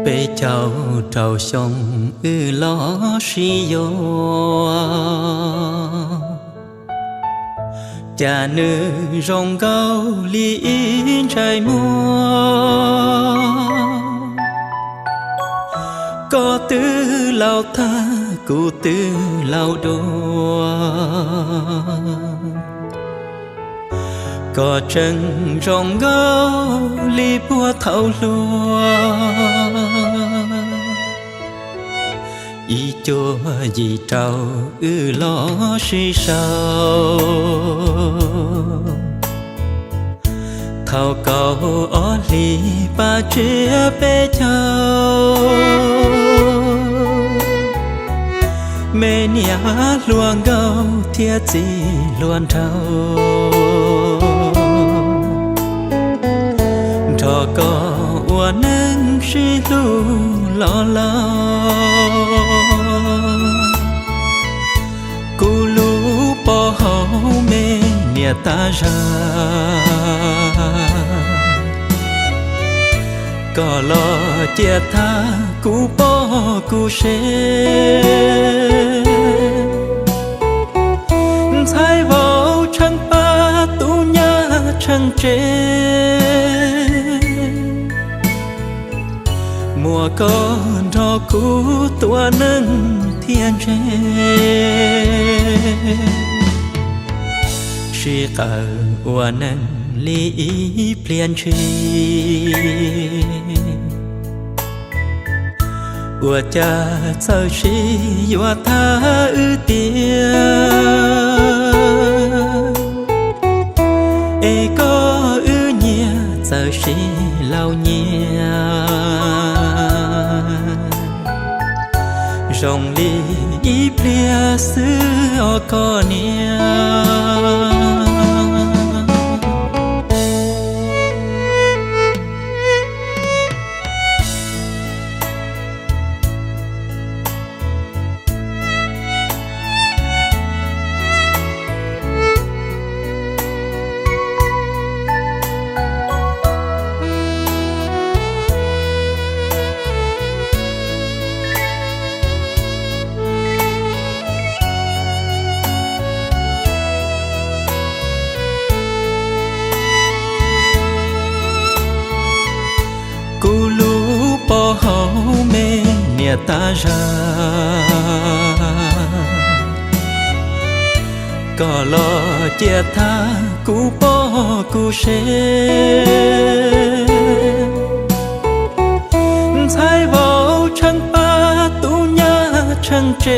Peb caug rau xyoo wb los sib yuav, cas nws zoo nkauj li ib ntsais muag. Koj twb laus tag kuv twb laus dua, koj tseem zoo nkauj li puag thaum hluas. Ib cuaj yim rau wb los sib sau, thaum kaum ob hlis pab tsiab peb caug, me niam hluas nkauj thiab txiv hluas nraug, nrog koj ua neej sib hlub los laus. Kuv lub pov haum me niam tab zag, koj los cia thab kuv poj kuv sev. Ntxhais vauv tsheej pab tub nyab tsheej tsev, muaj koj nrog kuv tua neej thiaj ntse. Sib qawm ua neej li ib pliag ntshis, ua cas txawm sib yuav thab wb tiag, es koj wb nyias txawm sib laus nyias, zoo li ib pliag xwb os koj niam. Kuv lub pov haum me niam tab zag, koj los cia thab kuv poj kuv sev. Ntxhais vauv tsheej pab tub nyab tsheej tsev,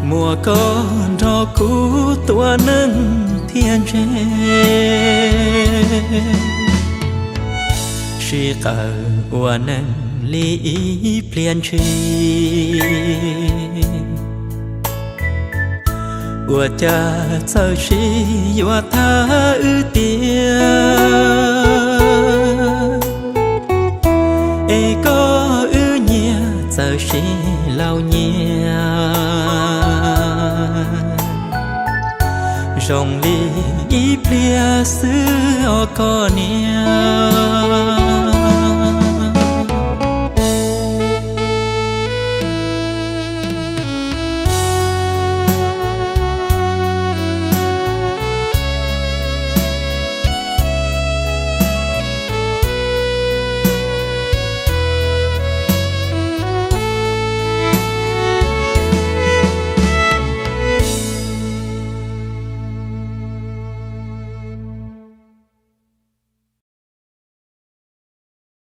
muaj koj nrog kuv tua neej thiaj ntse. Sib qawm ua neej li ib pliag ntshis, ua cas txawm sib yuav thab wb tiag, es koj wb nyias txawm sib laus nyias, zoo li ib pliag xwb os koj niam.